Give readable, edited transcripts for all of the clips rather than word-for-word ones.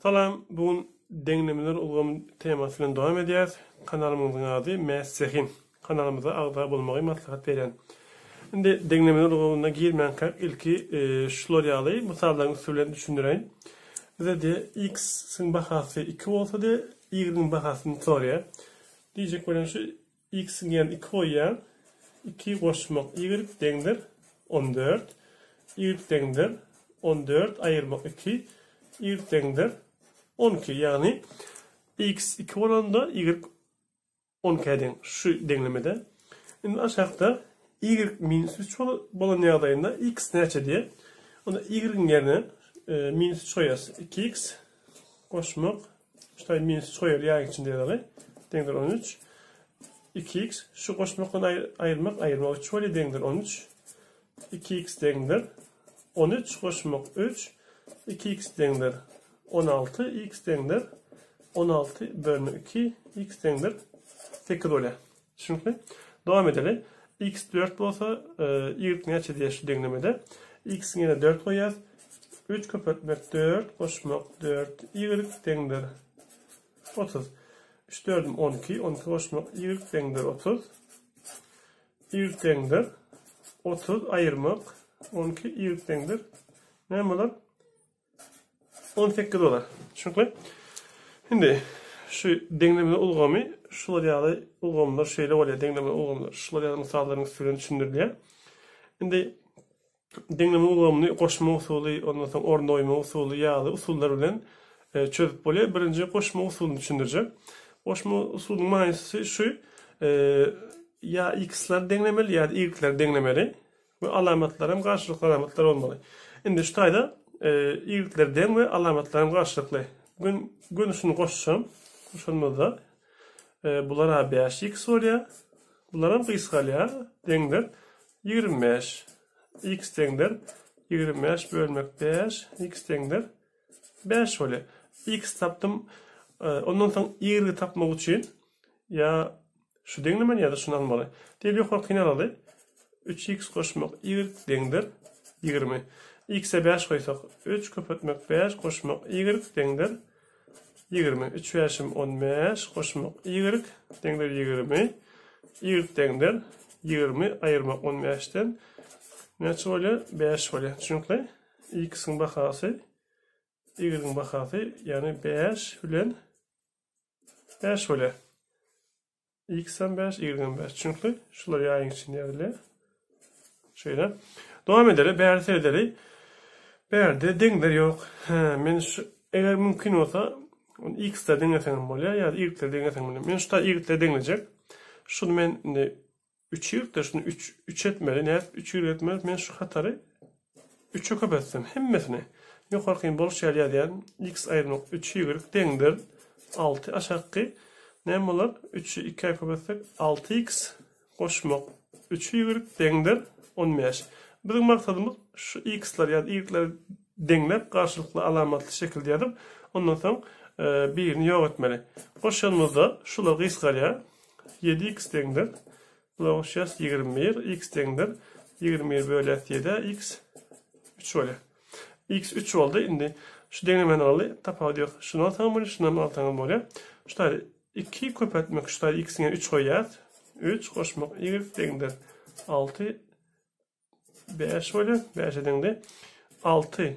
Salam, bu gün deňlemeler ulgamy temasy bilen dowam edýäris. Kanalymyzyň ady Mäs Zehin. Kanalymyza agza bolmagy maslahat berýän. Indi deňlemeler ulgamyna girmänkäk ilki şular ýaly mysallaryň üsti bilen düşündireýin. Bize diýe x-iň bahasy 2 bolsa diýe y-iň bahasyny soraýar. Diýjek bolýan şu X-iň ýerine 2 goýýaň. 2 goşmak y deňdir 14. Y deňdir 14 aýyrmak 2. Y deňdir 12. Ýagny x 2 bolanda y 12-ä deň. Şu deňlemede. Indi aşakda y minus 3 bolan ýagdaýynda x näçe diýýär. Onda y-iň ýerine minus 3 goýýas. 2x goşmak Şu taý minus üç goýaly ýaýyň içinde ýazaly. Deňdir 13. 2x şu goşmakdan aýyrmak aýyrmak 3 bolýar deňdir 13. 2x deňdir 13 goşmak 3. 2x deňdir 16 x deňdir 16 bölme 2 x deňdir 8 bolýar. Düşünikli? Dowam edeli. X 4 bolsa, y näçe diýýär şu deňlemede? X-iň ýerine 4 goýýas. 3 köpeltmek 4 goşmak 4 y deňdir 30. 3 dördüm 12, 12 goşmak y deňdir 30. Y deňdir 30 aýyrmak 12 y deňdir näme bolar? 18 bolar. Düşünikli? Indi şu deňleme ulgamy şular ýaly ulgamlar şeýle bolýar, deňleme ulgamlar. Şular ýaly mysallaryň üsti bilen düşündirilýär. Indi deňleme ulgamyny goşma usuly, ondan soň orun goýma usuly ýaly usullar bilen e, çözüp bolýar. Birinji goşma usulyny düşündirjek. Goşma usulynyň manysy şu, e, ýa x-leri deňlemeli, ýa-da y-leri deňlemeli. We alamatlar hem garşylykly alamatlar bolmaly. Indi şu taýda ýigitler deň we alamatlar hem garşylykly. Gün göni şuny goşsam, goşanymyzda bular a 5x bolýar. Bular hem gysgalýar, deňdir 25. X deňdir 25 bölmek 5, x deňdir 5 bolýar. X tapdym. Ondan soň y tapmak üçin Ýa şu deňlemeni ýa-da şuny almaly. Diýeli ýokarkyny alaly. 3x goşmak y deňdir 20. X-e 5 goýsak, 3 köpeltmek 5 goşmak y deňdir 20. 3 bäşim 15 goşmak y deňdir 20. Y deňdir 20 aýyrmak 15-den näçe bolýar? 5 bolýar. Düşünikli? X-iň bahasy y-iň bahasy, ýagny 5 bilen 5 bolýar. X hem 5, Y hem 5. Çünki şular ýaýyň içinde ýazylýar. Şeýle. Dowam edeli, bäri seredeli. Bärde deňler ýok. Hä, men şu eger mümkin bolsa, ony X-le deňleseň hem bolýar, ýa-da Y-le deňleseň bolýar. Men şu taý Y-le deňlejek. Şuny men indi 3 ýyl-da şuny 3 3 etmeli. Nädip 3 ýyl etmeli? Men şu hatary 3-e köpeltsem hemmesini. Ýokarkyny boluş ýaly ýazýan. X aýyrmak 3 y deňdir 6 aşakky näme bolar? 3-i 2-ä köpeltsek 6x goşmak 3 y deňdir 15. Biziň maksadymyz şu x-ler ýa-da y-leri deňläp garşylykly alamatly şekilde ýazyp, ondan soň birini ýok etmeli. Goşanymyzda şular gysgalýar. 7x deňdir. Bula goşýas 21, x deňdir. 21 bölýäs 7-ä, x 3 bolýar. X 3 boldy. Indi şu deňlemeni alaly, tapawudy ýok. Şuny alsaňam bolýar, şunam alsaňam bolýar. Şu taýda 2 köpeltmek, şu taýda x-iň ýerine 3 goýýas. 3 goşmak y deňdir 6 5 bolýar. 5-e deňdi. 6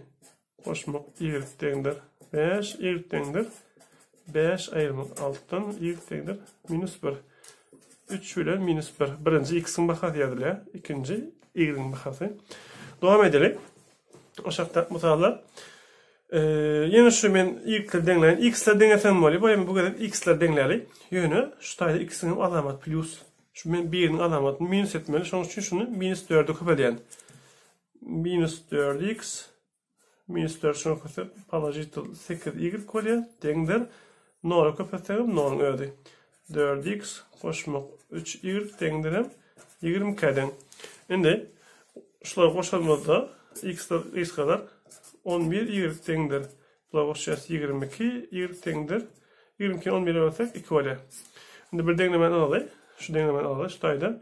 goşmak y deňdir 5, y deňdir 5 aýyrmak 6-dan y deňdir minus 1. 3 bilen minus 1. Birinji x-iň bahasy ýazylýar. Ikinji y-iň bahasy. Dowam edeli. Aşakdaky mysallar. Ýene şu men y-ler deňläýin. X-ler deňesem bolýar. Bu hem bu gezek x-ler deňläli. Ýöne şu taýda x-iň hem alamaty plýus. Şu men biriniň alamatyny minus etmeli. Şonuň üçin şuny minus 4-e köpeldýän. Minus 4x minus 4 şuny köpelsek položitel 8y bolýar. Deňdir. 0-a köpelsek hem 0-yň özi. 4x goşmak 3y deňdir hem 22-ä deň. Indi şulary goşanymyzda x-ler gysgalar 11y deňdir. Bular goşýas 22, y deňdir. 22-ni 11-e bölsek 2 bolýar. Indi bir deňlemäni alaly. Şu deňlemäni alaly. Şu taýda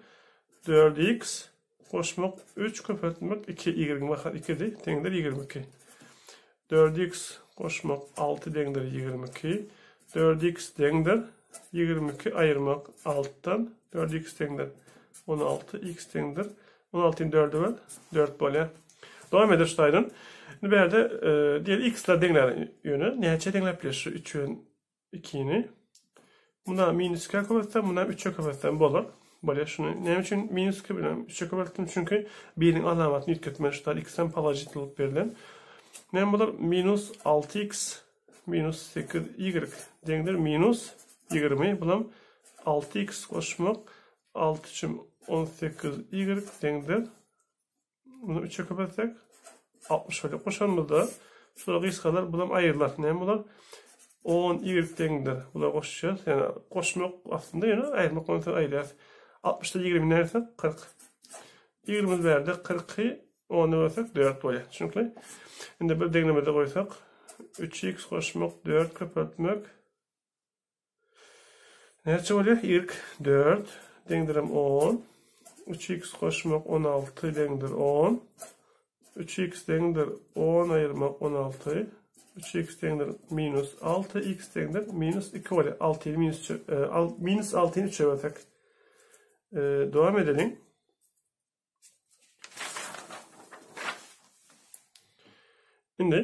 4x goşmak 3 köpeltmek 2 y-iň bahasy 2-di. Deňdir 22. 4x goşmak 6 deňdir 22. 4x deňdir 22 aýyrmak 6-dan 4x deňdir 16, x deňdir 16-ny 4-e böl, 4 bolýar. Dowam eder şu taýdan. Indi bu ýerde e, diýeli x-ler deňler ýöne näçe deňläp biler şu 3 bilen 2-ni? Muna minus 2-ä köpeltsem, muna 3-e köpeltsem bolar. Bolýar şuny. Näme üçin minus 2 bilen 3-e köpeltdim? Çünki biriniň alamatyny üýtgetmeli. Şu taýda x hem položitel bolup berlen. Näme bolar? Minus 6x minus 8y deňdir minus 20. Bulam 6x goşmak 6 üçin 18y deňdir Muny 3-e köpeltsek 60 bolýar. Goşanymyzda şular gysgalar, bulam aýrylar. Näme bolar? 10 y deňdir. Bular goşýas. Ýani goşmak aslynda ýöne aýyrmak bolsa aýyrýas. 60-da 20 närsek 40. 20 bärde 40-y 10-a bölsek 4 bolýar. Düşünikli? Indi bir deňlemede goýsak 3x goşmak 4 köpeltmek Näçe bolýar? Y 4 deňdirem 10. 3x goşmak 16 deňdir 10. 3x deňdir 10 aýyrmak 16. 3x deňdir minus 6, x deňdir minus 2 bolýar. 6-ny minus e, minus 6-ny 3-e bölsek. E, dowam edeliň. Indi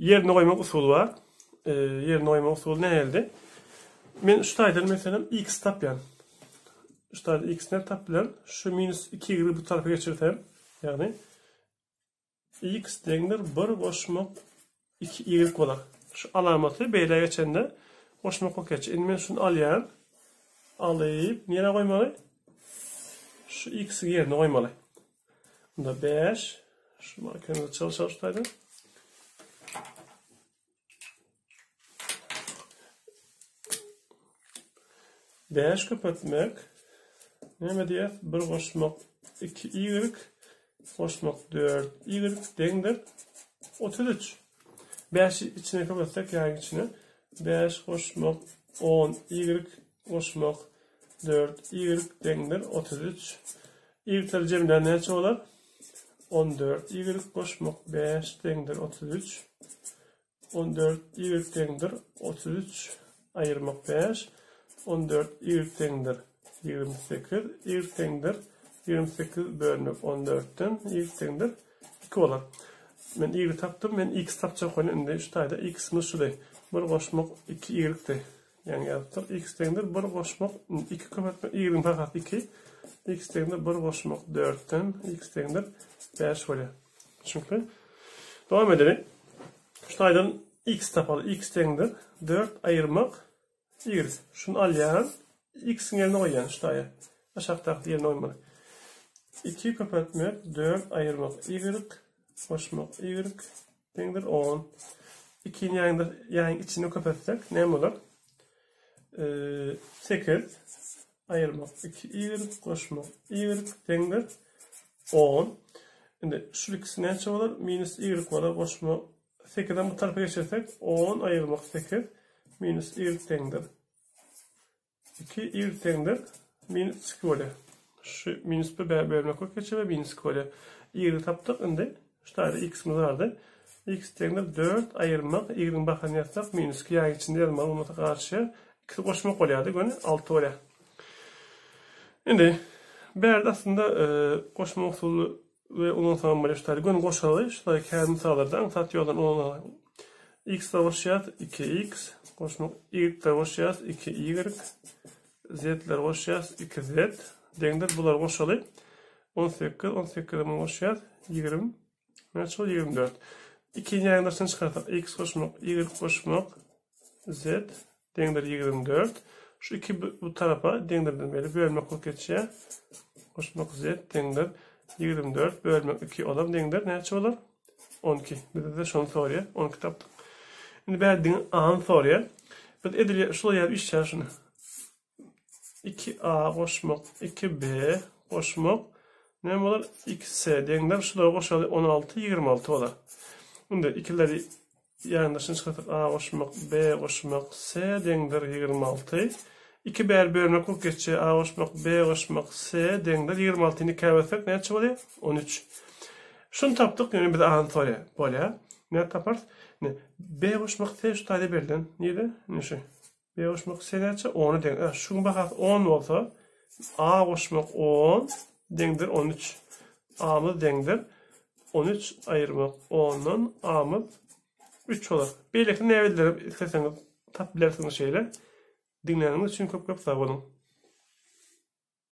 ýerine goýmak usuly bar. E, ýerine goýmak usuly nähildi? Men şu taýdan meselem x tapýan. Şu taýda x ne tap bilen? Şu minus 2y bu tarapa geçirsem, ýagny x deňdir 1 goşmak 2y bolar. Şu alamaty beýle geçende goşmak bolup geçýär. Indi men şuny alýan. Alyp, nirä goýmaly? Şu x-i ýerine goýmaly. Bunda 5. Şu markerimizi çalışalım şu taýdan. Bäş köpeltmek näme diýýäs? 1 goşmak 2 y goşmak 4 y deňdir 33. 5 içine köpeltsek ýaýyň içine 5 goşmak 10 y goşmak 4 y deňdir 33. Y-leri jemlän näçe bolar? 14 y goşmak 5 deňdir 33. 14 y deňdir 33 aýyrmak 5. 14 y deňdir 28 y deňdir 28 bölmek 14-den y deňdir 2 bolar. Men y tapdym, men x tapjak bolýan indi şu taýda x-imiz şudy. 1 goşmak 2 y-di. Ýaňy ýazypdyr. X deňdir 1 goşmak 2 köpeltmek y-iň bahasy 2. X deňdir 1 goşmak 4-den x deňdir 5 bolýar. Düşnükli? Dowam edeliň. Şu taýdan x tapaly. X deňdir 4 aýyrmak y. Şuny alýan, x-iň ýerine goýýan şu taýa. Aşakdaky ýerine goýmaly. 2 köpeltmek 4 aýyrmak y goşmak y deňdir 10. 2-ni ýaýyň ýaýyň içine köpeltsek näme bolar? 8 aýyrmak 2 y goşmak y deňdir 10. Indi şu ikisi näçe bolar? Minus y bolar goşma 8-den bu tarapa geçirsek 10 aýyrmak 8 minus y deňdir 2 y deňdir minus 2 bolýar. Şu minus 1 bölmek bolup geçýär we minus 2 bolýar. Y tapdyk indi. Şu taýda x-imiz bardy. X deňdir 4 aýyrmak y-iň bahasyny ýazsak minus 2 ýaýyň içinde ýazmaly bolmasa garyşýar. Ikisi goşmak bolýardy göni 6 bolýar. Indi bärde aslynda e, goşma usuly we ulansaň bolýar şu taýda göni goşaly. Şu taýda käbir mysallarda aňsat ýoldan ulanaly. X-de goşýas 2x goşmak y-de goşýas 2y z-ler goşýas 2z deňdir bulary goşaly. 18 18-i muňa goşýas 20 näçe bolýar 24. 2-ni ýaýyň daşyna çykarsak x goşmak y goşmak z deňdir 24. Şu 2 bu tarapa deňdirden beri bölmek bolup geçýär. Goşmak z deňdir 24 bölmek 2 olam deňdir näçe bolar? 12. Bizde de şony soraýar. 12 tapdyk. Indi bäri diňe A-ny soraýar. Biz edil şular ýaly işleýär şuny. 2A goşmak 2B goşmak näme bolar? 2C deňdir. Şulary goşaly 16 26 bolar. Indi ikileri ýandaşyny çykarsak A goşmak B goşmak C deňdir 26. 2 bäri bölmek bolup geçýär. A goşmak B goşmak C deňdir 26-ny ikä bölsek näçe bolýar? 13. Şuny tapdyk, ýöne biz A-ny soraýar. Bolýar. Nädip taparys? Indi B goşmak C şu taýda berlen. Nirde? Indi şu. B goşmak C näçe? 10-a deň. Ä, şuň bahasy 10 bolsa, A goşmak 10 deňdir 13. Amyz deňdir 13 aýyrmak 10-dan Amyz 3 bolar. Beýleki näbellileri isleseňiz tapyp bilersiňiz şeýle. Diňläniňiz üçin köp köp sag boluň.